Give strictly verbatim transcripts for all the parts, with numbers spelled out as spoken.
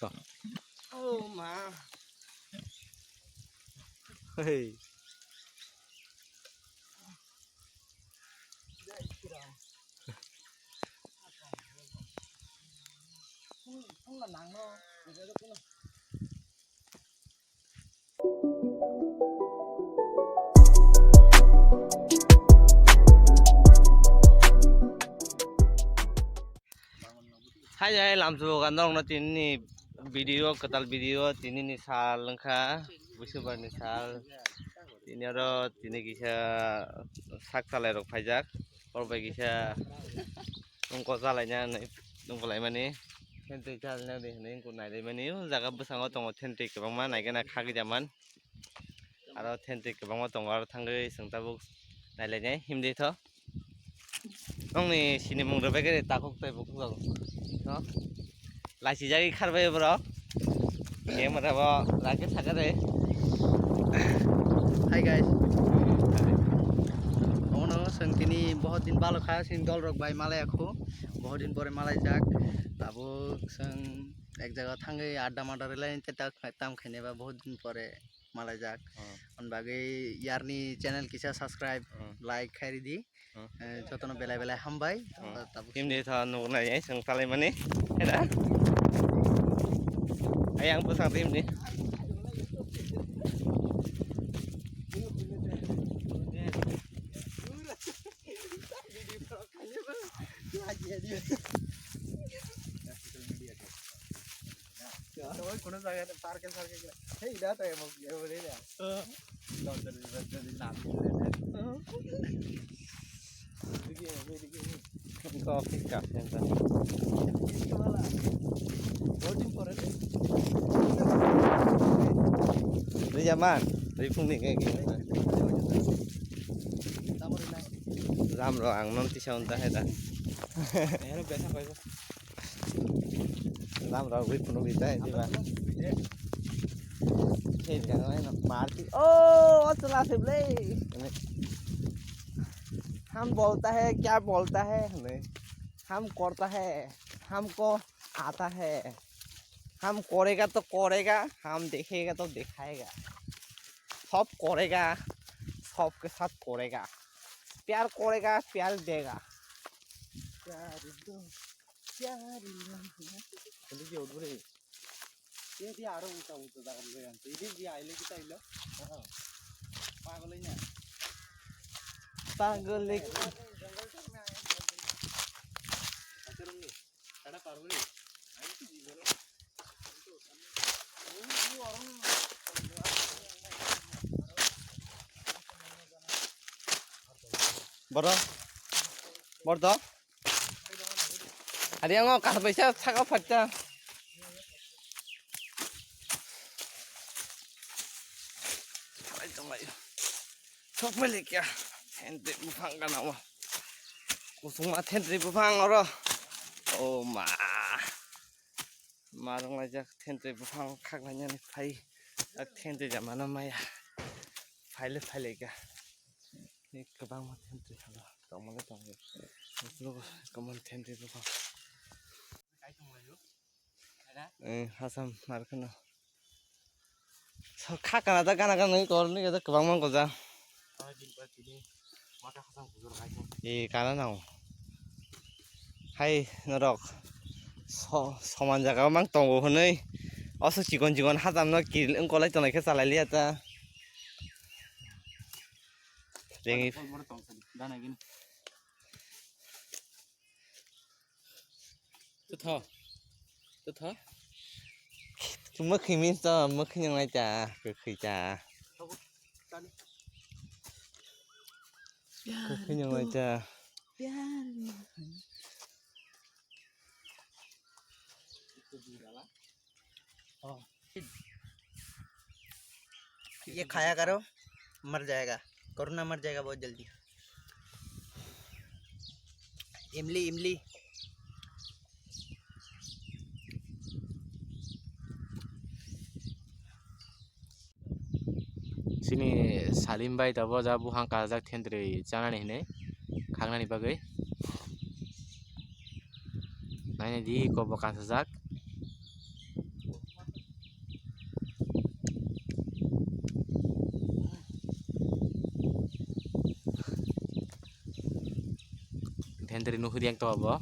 Oh ma. Hey. Hai, hai, lamsogo norokno tini ni video, kwtal video, tini ni sal wngkha, Busubar ni sal. Tini oro tini kisa sak salai rok phaijak, oro bai kisa wngkok chalaina hinwi wngkok laimani, thentwi chalaina hinwi wngkok nailaimani. O jaga bwskango tongo thentwi kwbangma, naikhe na khagwi jaman. Aro thentwi kwbangma tongo, aro thangwi chwng tabuk nailainai himdi tho. Nokni sinimung rwbaikhe takhuk tei bukhuk rok tho. Laisijagwi kharbai borok. Camera bo lage sakare. Hi guys. Omono chwng tini bahut din balo kha, chini dol rok bai malai akhu. Bahut din pore malai jak. Tabuk chwng ek jaga thangwi adda madda rwlai tei tam khainai ba bahut din pore malai jak. Hmm. On bagwi yarni channel kisa subscribe, Hmm. like khai ridi. Hmm. Eh, jotono belai belai hambai. Hmm. Tabuk Himni tha nuk nai ai chwng talai mani. Heda. Ayang bwsang himni. Oi, kono jaga parke sarke gela. Hey, da to emo gela bole ya. London, London, London. Digi, digi. Coffee cafe enta. Boarding pore le. Rija man, rifung ni ngai ngai. Ram ro ang non tisa unta heda. Ero besa koi. Ram rok wi phunuk ri tai diba. Thil ka ngai no marti. Oh, achala se ble. Ham bolta hai, kya bolta hai? Hame ham korta hai, hamko aata hai. Ham korega to korega, ham dekhega to dekhayega. Sab korega, sabke sath korega. Pyar korega, pyar dega. Pyar do. Pyari lagna. Hindi ki udbure. Ye di aro uta uta dagan lo yang. Ini di aile kita ilo. Pagol ini. Pagol ini. Jungle tak na. Acha rungi. Ada parwali. Ayo tu di bolo. Boro. Bor do. Ari ang o kahar bai sa saka phatta. Thalai tonglai. Sok mele kya? Thentwi buphang gana o. Kusung ma thentwi buphang oro. O ma. Ma rwnglaijak thentwi buphang khaklainani phai. Ak thentwi jamano maya. Phaile phailai kha. Ni kwbangma thentwi hwnba tongmani tongo. Nukgo kwbangma thentwi buphang. Eh, hasam narwkhe no. So, kha kana da gana gana nui kor ni khe kwbangma goja. E kana nang. Hai norok so-, soman jaga o mang tongo hwnwi. Oso chikon chikon hajam no kiril wngkolai tonai khe chalai liya ta. Jengwi. Tutho. Tutho. Mwkhwi min to, mwkhwi nang nai ta, kwkhwi ta. Kwkhwi nang nai ta. ये खाया करो, मर जाएगा, कोरोना मर जाएगा बहुत जल्दी। इमली, इमली। Chini Salim bai tabuk o jaga buphang kasajak thentwrwi chanani hinwi khangnani bagwi. Naina di kok bo kasajak. Dari nuhur yang to abo.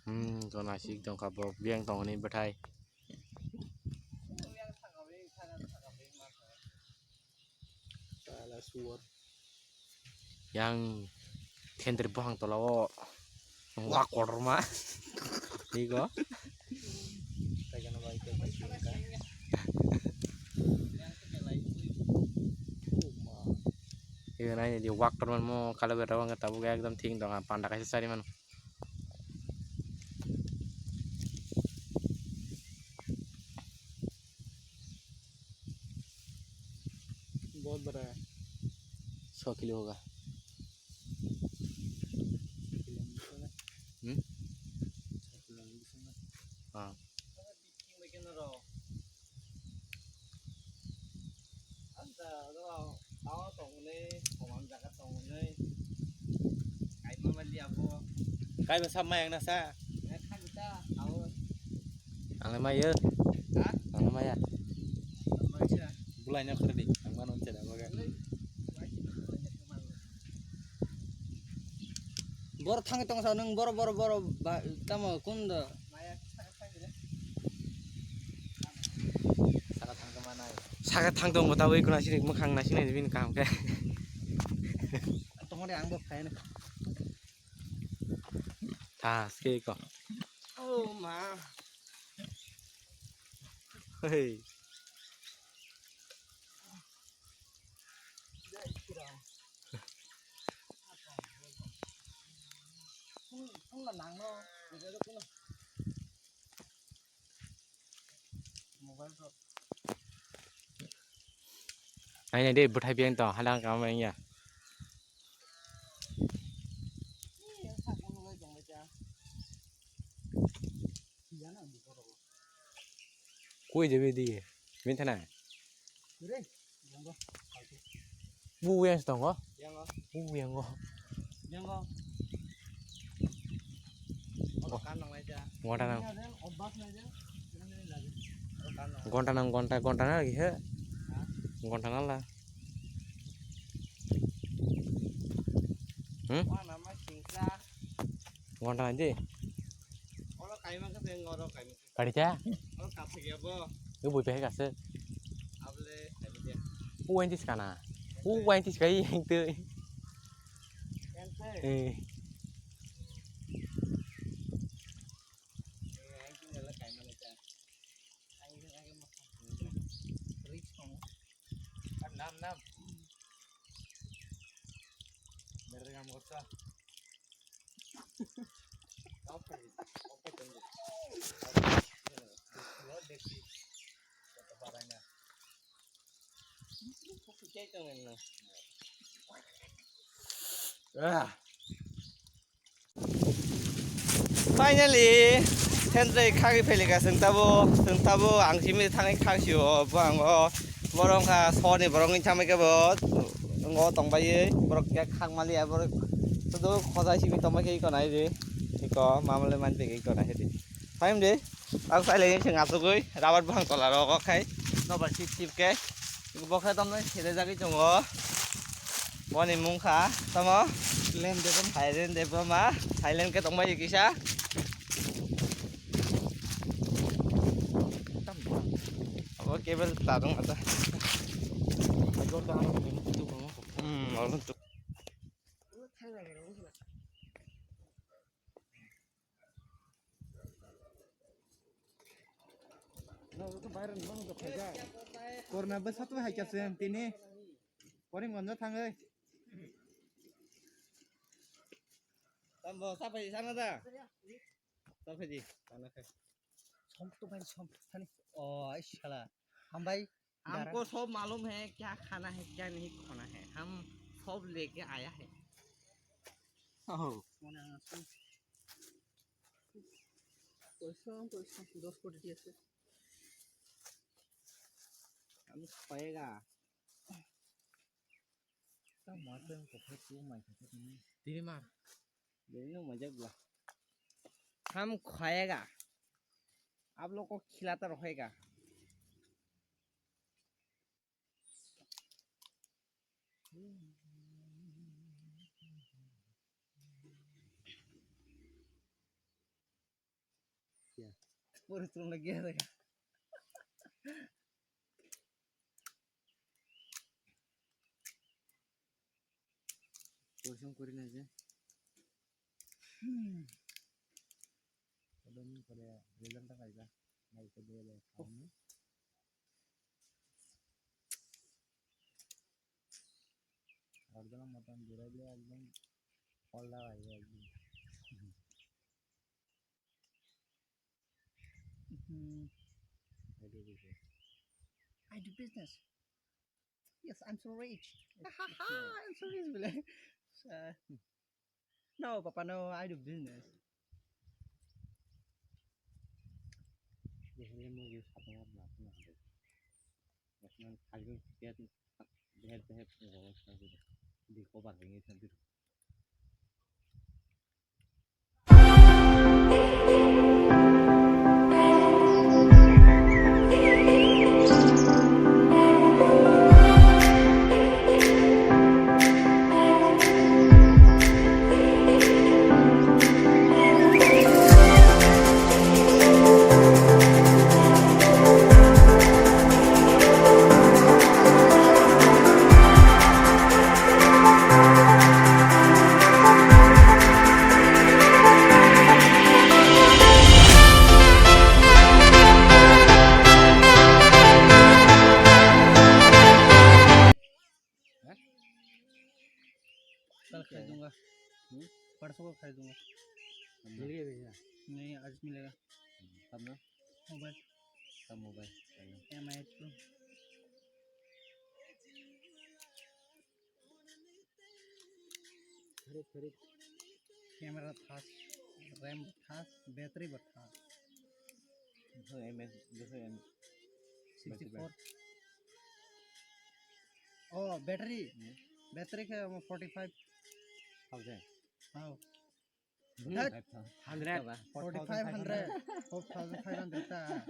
Hmm, to nasik tong kha bo, biang tong ni bwthai. Yang thendri bohang tola o wak kotorma. Ego. Ego nai di wak kotorma mo kalo bera wang tabuk ekdom thik dong panda kaisa sari mano. बहुत बड़ा है। सौ किलो होगा। हम्म? हाँ। Kaiba sa mayang na sa. Ang le maya. Ang le maya. Bulai na khari di. Ang mano chada baga. Bor thang tong sa nung bor bor bor ba tamo kun da. Saka thang tong bota wi kuna sini mukhang na sini bini kaham khe. Tong de ang bo phai na. Tha ske ko. Oh ma. Hey. Ai nai de bwthai biyang tong halang kama ya. Koi de bidi. Min thana. Bu yang tongo. Bu yang go. Gonta nang. Gonta nang, gonta, gonta nang lagi he. Gonta nang la. Hmm? Gonta nang di. Kari cha? Abo bui pehe kase. Uwain tis kana. Uwain tis kai yang tu. Eh. Nam nam. Mere kam korta. Ah. Finally, thendrei khagwi phailika chwng tabo, chwng tabo ang simi thangwi khaksio, bo ang o borok wngkha soni borok wngwi thangbai khe bo, ngo tongbai borok khe khakmaliya borok sudu khojai simi tongbai khe iko nai di, iko mamale man pegwi iko nai di. Phaim di. Ang sai lai se ngasugwi rabar buphang tola rok khai nobar sip sip khe bo khe tamni sere jagwi tongo. Boni mung kha tamo Thailand Debbarma, Thailand khe tongbai kisa. Abo cable ta tong ata. Hmm, abo tu. Korna bwsa tu hai kya sen tini. Korimganjo thangwi. Tambo sapai sana da. Sapai di sana khai. Som tu bai som sani. Oh, ai shala. Hambai. हमको सब मालूम है क्या खाना है क्या नहीं खाना है, हम सब लेके आया है। Oh. পয়সা, পয়সা, দশ কোটি ঠিক আছে। हम खाएगा। Diri mar. Diri no मजाक बोला। हम खाएगा। आप लोग को खिलाता रहेगा। Pura turun lagi ya, ya. Kosong kori na je. Hmm. Kodon kore result ta kaisa. Nai ko de de. Oh. Ekdom motan jurai de ekdom. Pol lagai de ekdom. Hmm. I do business. I do business. Yes, I'm so rich. Ha ha ha, I'm so rich, bile. Uh, no, Papa, no, I do business. Dehe mo yo sapna na na de. Ekman khali pet dehe dehe ko sa de. Di ko bar hingi sa de. कल खरीदूंगा। हम्म? परसों को खरीदूंगा। मिल गया भैया? नहीं, आज मिलेगा। कब ना? मोबाइल। कब मोबाइल? एम आई टू। खरीद, खरीद। कैमरा था, रैम था, बैटरी था। देखो एम एस, देखो एम सिक्सटी फोर। ओ, बैटरी। हम्म। बैटरी के वो फोर्टी फाइव। थाउजेंड। हाँ। Hmm? That Hundred. Forty five hundred. Four thousand five hundred ta.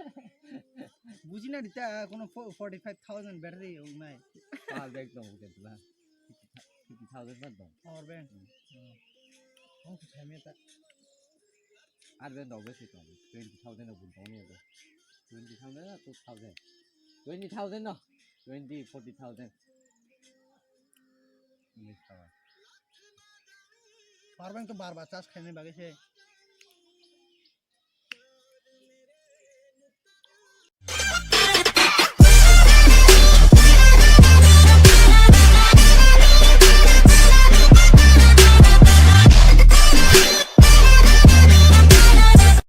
Buji na dita, kono fo-, forty five thousand battery wngnai. Ah, bag dong, bag dong. Fifty thousand na dong. Power bank. Hmm. Oh. Oh, kisa me ta. Ar bag dong, bag dong. Twenty thousand na bun dong ni. Twenty thousand na two thousand. Twenty thousand no. Twenty, forty thousand. Power bank to bar bar charge khainai bagwi se